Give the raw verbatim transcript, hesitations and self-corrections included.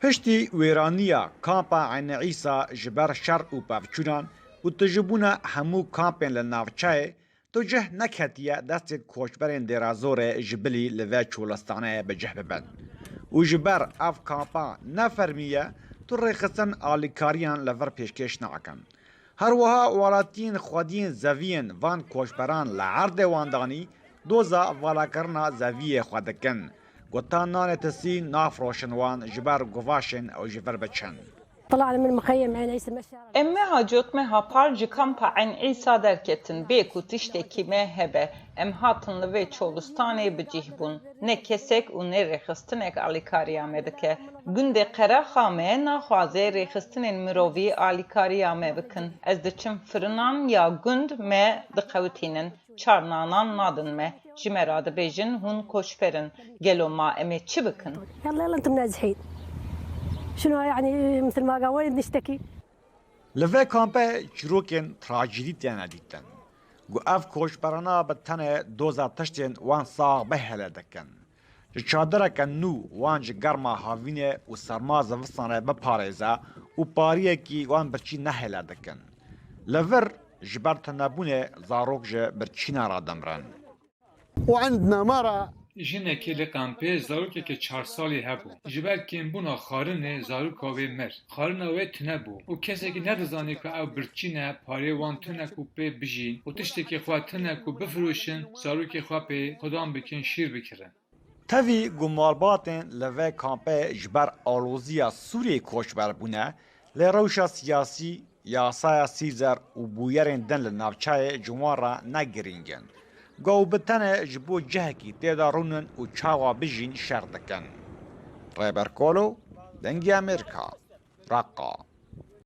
Piştî wêraniya kampa Eynî Îsa ji ber şer û pevçûnan û tijîbûna hemû kampên li navçeyê, tu cih neketiye destên koçberên Dêrazorê ji bilî li vê çolistanê bi cih bibin. Û ji ber ev kampa ne fermî ye, tu rêxistin alîkariyan li vir pêşkêş nakin. Her wiha welatiyên xwediyên zeviyên van koçberan li erdê wan danî, doza valakirina zeviyê xwe dikin. Gotan nanê tisî nafroşin wan ji ber guvaşên ew ji vir biçin. طلعنا من مخيم عين عيسى مشارة. Em meha cotmeha par ji kampa Eyn Îsa derketin, bê ku tiştekî me hebe. Em hatin li vê çolistanê bi cih bûn. Ne kesek û ne rêxistinek alîkariya me dike. Gundê Qeraxa me naxwaze rêxistinên mirovî alîkariya me bikin. Ez diçim firinan ya gund me diqewitînin. Çar nanan nadin me. Ji me re dibêjin, hûn koçber in. Gelo ma em ê çi bikin? يلا، يلا، انتم نازحين. شنو يعني، مثل ما قال، وين نشتكي؟ Li vê kampê çîrokên trajîdî têne dîtin. Ku ev koçberana bi tenê doza tiştên wan sax bihêle dikin. Ji çadireke nû wan ji germa havînê û serma zivistanê biparêze û pariyekî wan birçî nehêle dikin. Li vir ji ber tunebûnê zarok ji birçîna re dimirin. وعندنا مرأة. Jinekê li kampê zarokeke çar salî hebû. Ji ber kêmbûna xwarinê zaroka wê mir. Xwarina wê tune bû û kesekî nedizanî ku ew birçî ne, parê wan tune ku pê bijîn û tiştekî xwe tune ku bifiroşin, zarokê xwe pê xwedan bikin, şîr bikirin. Tevî ku malbatên li vê kampê ji ber aloziya Sûriyeyê koçber bûne, lê rewşa siyasî, yasaya Sîzer û bûyerên din li navçeyê ji wan re ne girîng in. Ku ew bi tenê ji bo cihekî tê de rûnin û çawa bijîn şer dikin. Rêber Kolo, Dengê Amerîka, Reqa.